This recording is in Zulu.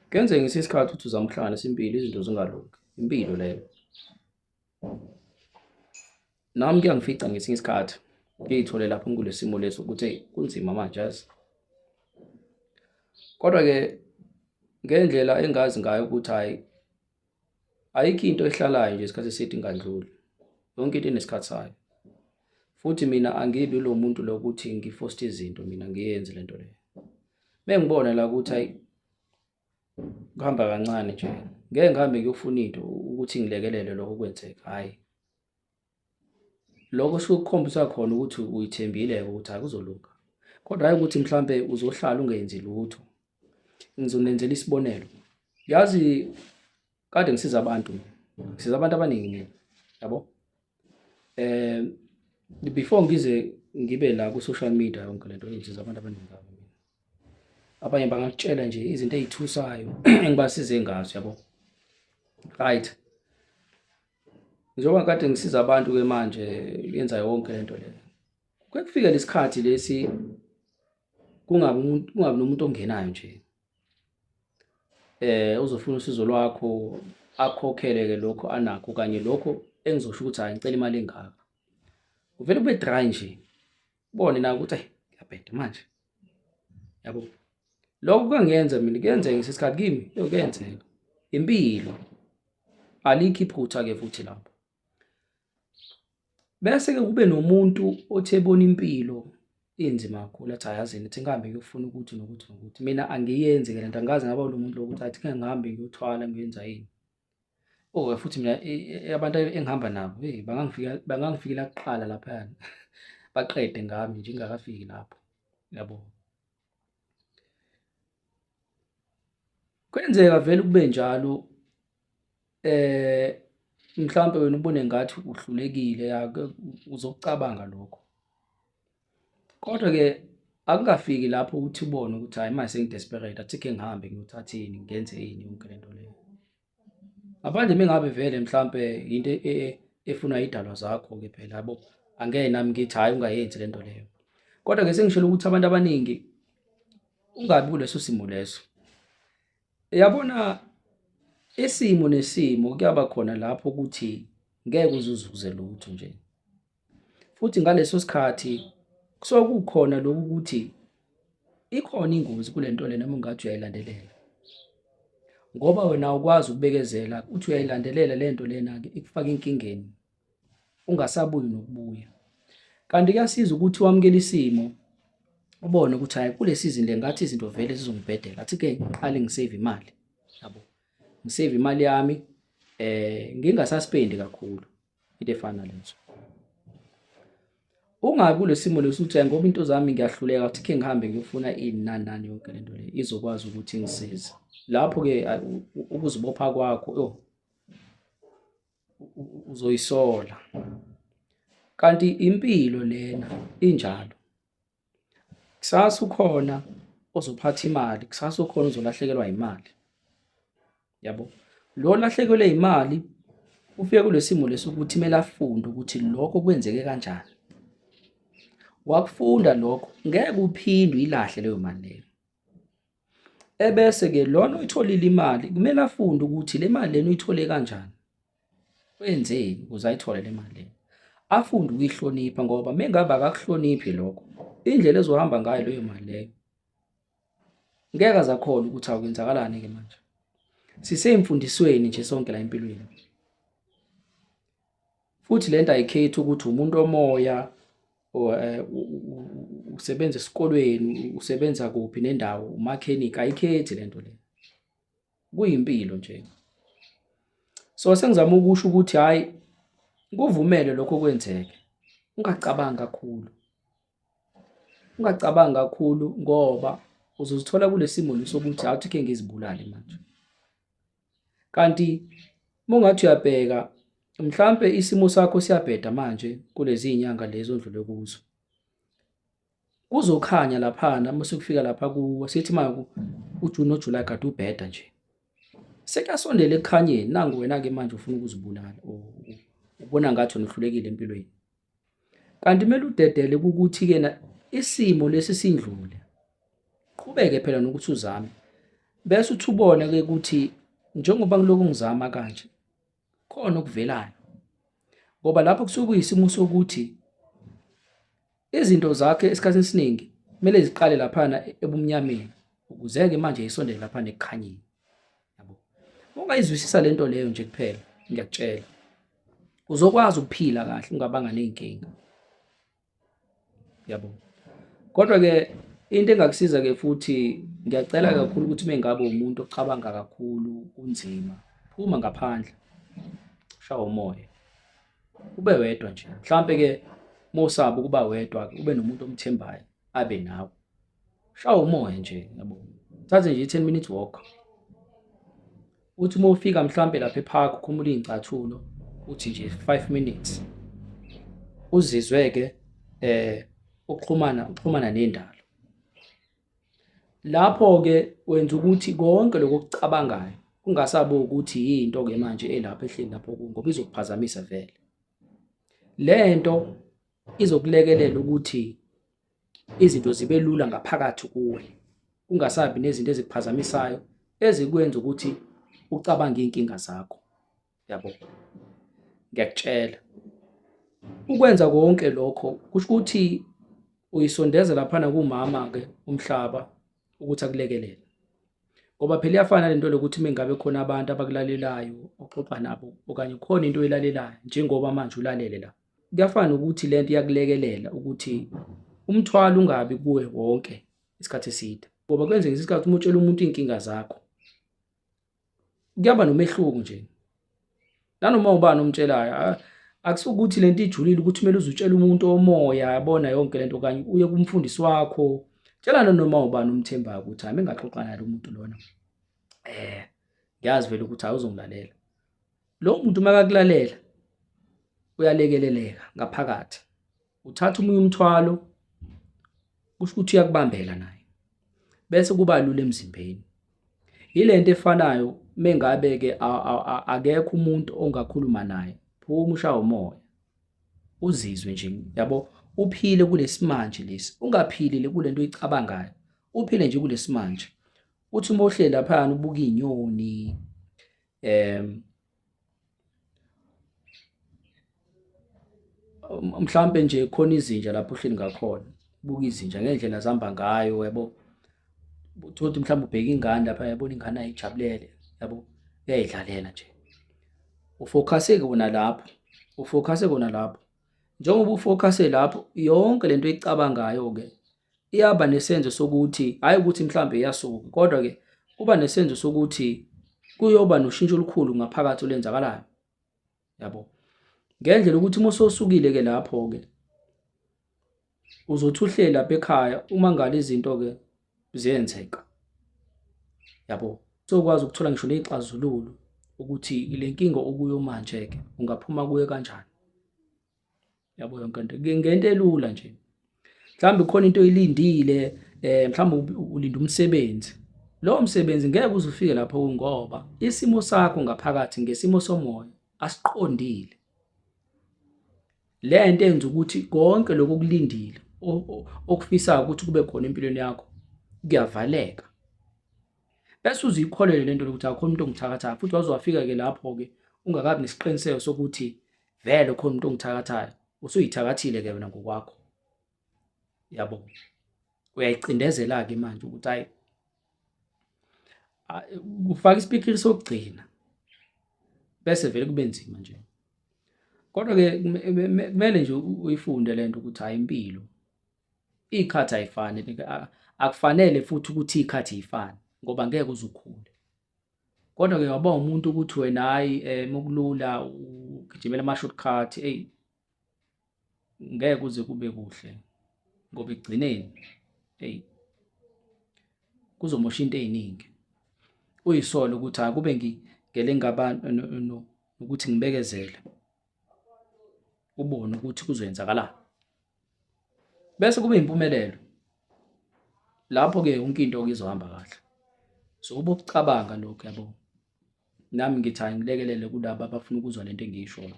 Kuyenzeka ngesinye isikhathi uthi uzama ukuhlanganisa impilo izinto zingalungi. Impilo leyo. Nami kuyangifica ngesinye isikhathi ngiy'thole lapho ngikule simo lesi ukuthi eyi kunzima manje yazi. Kodwa-ke ngendlela engazi ngayo ukuthi hhayi ayikho into ehlalayo nje isikhathi eside ingandluli. Yonke into inesikhathi sayo. Futhi mina angibi lo muntu lo ukuthi ngifoste izinto mina ngiyenze le nto leyo. Mengibona la ukuthi hayi kuhamba kancane nje ngeke ngihambe ngiyofuna into ukuthi ngilekelele lokho kwenzeka hhayi. Lokho kusuke kukhombisa khona ukuthi uyithembile-ke ukuthi hhayi kuzolunga. Kodwa hhayi ukuthi mhlampe uzohlala ungenzi lutho. Ngizonenzela isibonelo. Yazi kade ngisiza abantu, ngisiza abantu abaningi mina, yabo. Before ngize ngibe la ku-social media yonke lento ngisiza abantu abaningi kabi mina. Abanye bangakutshela nje izinto ey'thusayo engibasize ngazo, yabo. Right. Njengoba kade ngisiza abantu-ke manje yenza yonke lento le. Kuke kufike lesikhathi lesi kungabi umuntu kungabi nomuntu ongenayo nje. Uzofuna usizo lwakho akhokhele ke lokho anakho kanye lokho engizosho ukuthi hayi ngicela imali engaka. Kuvele kube dry nje. Ubone na ukuthi ayi kuyabheda manje. Yabo. Lokho kuyangenza mina kuyenzeka ngesikhathi kimi kuyenzeka. Impilo alikho iphutha ke futhi lapho. Bese-ke kube nomuntu othi ebona impilo inzima kakhulu athi hhayi yazini ithi ngihambe ngiyofuna ukuthi nokuthi nokuthi. Mina angiyenzi-ke le nto angikaze ngaba lo muntu lo ukuthi athi ngeke ngihambe ngiyothwala ngiyoyenza yini. Oh futhi mina abantu engihamba nabo eyi bangangifika bangangifikela kuqala laphayana baqede ngami nje ngingakafiki lapho, yabo. Kuyenzeka vele kube njalo mhlampe wena ubone ngathi uhlulekile uzokucabanga lokho. Kodwa-ke akukafiki lapho ukuthi ubone ukuthi hhayi manje sengi-desperate athi khe ngihambe ngiyothatha ini ngenze ini yonke le nto leyo. Ngaphandle uma ngabe vele mhlampe into e, e, efunwa idalwa zakho-ke phela yabo, angeke nami ngithi hhayi ungayenzi le nto leyo. Kodwa-ke sengishilo ukuthi abantu abaningi ungabi kuleso simo leso. Yabona isimo nesimo kuyaba khona lapho ukuthi ngeke uze uzuze lutho nje. Futhi ngaleso sikhathi kusuke kukhona lokhu ukuthi ikhona ingozi kule nto le noma ungathi uyayilandelela. Ngoba wena awukwazi ukubekezela uthi uyayilandelela le nto lena-ke ikufake enkingeni ungasabuyi nokubuya. Kanti kuyasiza ukuthi wamukele isimo ubone ukuthi hhayi kule season le ngathi izinto vele zizongibhedela athi ke ngiqale ngisave imali yabo ngisave imali yami ngingasaspendi kakhulu into efana lezo. Ungabi kulesimo lesi uthi ngoba into zami ngiyahluleka ukuthi khe ngihambe ngiyofuna ini nani nani yonke lento le izokwazi ukuthi ingisize. Lapho-ke ukuzibopha kwakho yo uzoyisola. Kanti impilo lena injalo. Kusasa ukhona ozophatha imali, kusasa ukhona ozolahlekelwa imali. Yabo? Lo olahlekelwe imali ufike kule simo lesi ukuthi kumele afunde ukuthi lokho kwenzeke kanjani. Wakufunda lokho, ngeke uphinde uyilahle leyo mali leyo. Ebese-ke lona oyitholile imali kumele afunde ukuthi le mali lena uyithole kanjani. Wenzeni ukuze ayithole le mali lena. Afunde ukuyihlonipha ngoba mengabe akakuhloniphi lokho, indlela ezohamba ngayo leyo mali leyo ngeke aze akholwe ukuthi akwenzakalani-ke manje. Siseyimfundisweni nje sonke la empilweni. Futhi lento ayikhethi ukuthi umuntu omoya or usebenza esikolweni, usebenza kuphi nendawo, umakhenikhi, ayikhethi lento le. Kuyimpilo nje. So sengizama ukusho ukuthi hhayi kuvumele lokho kwenzeke. Ungacabangi kakhulu. Ungacabangi kakhulu ngoba uzozithola kule simo lesi sokuthi awuthi khe ngizibulale manje. Kanti uma ungathi uyabheka mhlampe isimo sakho siyabheda manje kulezi iy'nyanga lezi ondlule kuzo. Kuzokhanya laphana uma sekufika lapha kuwo sithi manje uJune noJuly kade ubheda nje. Sekuyasondela ekukhanyeni nangu wena-ke manje ufuna ukuzibulala or ubona ngathi wena uhlulekile empilweni. Kanti kumele udedele ukuthi-ke na isimo lesi sindlule. Qhubeke phela nokuthi uzame. Bese uthi ubone-ke ukuthi njengoba ngilokhu ngizama kanje khona okuvelayo ngoba lapho kusuke kuyisimo sokuthi izinto zakhe esikhathini esiningi kumele ziqale laphana ebumnyameni ukuze-ke manje isondele laphana ekukhanyeni yabo. Ungayizwisisa lento leyo nje kuphela ngiyakutshela uzokwazi ukuphila kahle ungabanga ney'nkinga yabo. Kodwa-ke into engakusiza-ke futhi ngiyacela kakhulu ukuthi uma ngabe umuntu ocabanga kakhulu kunzima phuma ngaphandle ushawe umoya ube wedwa nje mhlampe-ke uma usaba ukuba wedwa ube nomuntu omthembayo abe nawe shawa umoya nje yabo thathe nje i-10 minutes walk uthi uma ufika mhlampe lapha epark ukhumula iy'ncathulo uthi nje 5 minutes uzizwe-ke eh uxhumana uxhumana nendalo lapho-ke wenza ukuthi konke lokho okucabangayo kungasabi ukuthi yinto-ke manje elapha ehleli lapho ngoba izokuphazamisa vele le nto izokulekelela ukuthi izinto zibe lula ngaphakathi kuwe kungasabi nezinto ezikuphazamisayo ezikwenza ukuthi ucabange iy'nkinga zakho yabo. Ngiyakutshela ukwenza konke lokho kusho ukuthi uyisondeza laphana kumama-ke umhlaba ukuthi akulekelele. Ngoba phela iyafana lento lokuthi uma ngabe khona abantu abakulalelayo oxoxa nabo okanye khona into oyilalelayo njengoba manje ulalele la. Kuyafana nokuthi lento iyakulekelela ukuthi umthwalo ungabi kuwe wonke isikhathi eside. Ngoba kuyenzeka isikhathi uma utshela umuntu iy'nkinga zakho kuyaba nomehluko nje. Nanoma ubani omtshelayo akusukuthi lento ijulile ukuthi kumele uze utshele umuntu omoya yabona yonke lento okanye uye kumfundisi wakho. Tshela nanoma ubani omthembayo ukuthi hhayi mengaxoxa nalo muntu lona ngiyazi vele ukuthi hhayi uzongilalela. Lowo muntu makakulalela uyalekeleleka ngaphakathi. Uthatha omunye umthwalo kusho ukuthi uyakubambela naye. Bese kuba lula emzimbeni. Yile nto efanayo mengabe-ke akekho umuntu ongakhuluma naye, phuma ushawe umoya. Uzizwe nje yabo, uphile kulesimanje lesi, ungaphili kule nto oyicabangayo, uphile nje kulesimanje. Uthi uma uhleli laphayana ubuka iy'nyoni mhlampe nje khona izinja lapho uhleli ngakhona, buka izinja ngendlela zihamba ngayo yabo. Uthole ukuthi mhlawumbe ubheka ingane lapha yabona ingane ayijabulele yabo, uyayidlalela nje. Ufokhase kona lapho, ufokhase kona lapho. Njengoba ufokhase lapho yonke lento oyicabangayo-ke iyaba nesenzo sokuthi hhayi ukuthi mhlawumbe iyasuka kodwa-ke kuba nesenzo sokuthi kuyoba noshintsho olukhulu ngaphakathi olwenzakalayo yabo. Ngendlela ukuthi uma usosukile-ke lapho-ke uzothi uhleli lapha ekhaya uma ngale izinto-ke ziyenzeka yabo. Sokwazi ukuthola ngisho ney'xazululo ukuthi le nkinga okuyo manje-ke ungaphuma kuyo kanjani. Yabo yonke into ngento elula nje. Mhlawumbe khona into oyilindile mhlawumbe ulinda umsebenzi. Lowo msebenzi ngeke uze ufike lapho ngoba isimo sakho ngaphakathi ngesimo somoya asiqondile. Le nto enza ukuthi konke lokhu okulindile okufisayo ukuthi kube khona empilweni yakho kuyavaleka. Bese uze uyikholelwe lento lokuthi akukho umuntu ongithakathayo futhi waze wafika-ke lapho-ke ungakabi nesiqiniseko sokuthi vele khona umuntu ongithakathayo usuyithakathile-ke wena ngokwakho yabo. Uyayicindezela-ke manje ukuthi hhayi ufaka isipikiri sokugcina bese vele kube nzima nje. Kodwa-ke kumele nje uyifunde le nto ukuthi hhayi impilo iy'khathi ay'fani akufanele futhi ukuthi iy'khathi y'fane ngoba ngeke uze ukhule. Kodwa-ke waba umuntu ukuthi wena hhayi uma kulula ugijimela ama-short cut eyi ngeke kuze kube kuhle ngoba ekugcineni eyi kuzomosha into ey'ningi. Uyisole ukuthi akube ngingele ngaba nokuthi ngibekezele ubone ukuthi kuzoyenzakalani. Bese kube impumelelo lapho-ke yonke into-ke izohamba kahle. So ubokucabanga lokho yabo. Nami ngithi angilekelele kulaba abafuna ukuzwa lento engiyishoyo.